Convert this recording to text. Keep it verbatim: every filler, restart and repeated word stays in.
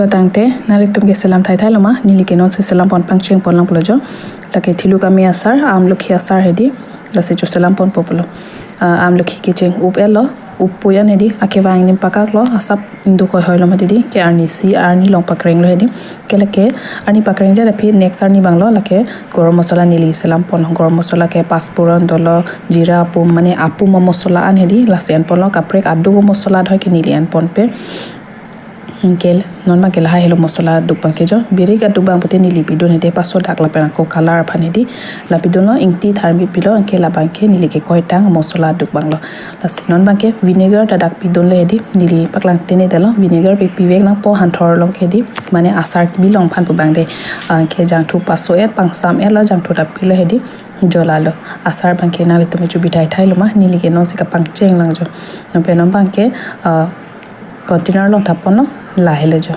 Tangte nanglitum ke selam thai thai loma, neli ke nonsi selam pon pangcheng pon lang pulo jo. Lake thiluk ame asar, amlokhi asar hedi, lasi cho selam ponpo pulo. Ah, amlokhi kecheng up-et lo, up pu an hedi, akevang anim pakak lo, asap induk hoi hoi lo mati di, ke arni si, arni long pakreng lo hedi. Ke lake arni pakreng jada phi next arni bang lo, lake gorom masala neli selam pon, gorom masala ke pasturon dolo, jira apum, mane apum amosola an hedi, lasi en pon lo, kaprek aduk amosola dhoi ke neli en ponpe. Anke non bangke lahai helo mosola aduk bangke jo. Birik aduk bang pute neli pidun hedi paso dak lapen ako color aphan hedi. La pidun lo ingti tharmi pilo, anke labangke neli ke koitang mosola aduk bang lo. Lasi non bangke vinegar ta dak pidun le hedi. Neli paklang tene delo vinegar pe pivek nangpo hanthor long ke hedi. Mane asar kebi long aphan pu bang de. Anke jangthu paso-et pangsam-et lo jangthu ta pilo hedi. Jo lalo. Asar bangke nanglitum chu bithai thai loma, neli ke nonsi kapangcheng lang jo. Non pen non bangke, ah, container long thap pon lo, lahelo jo.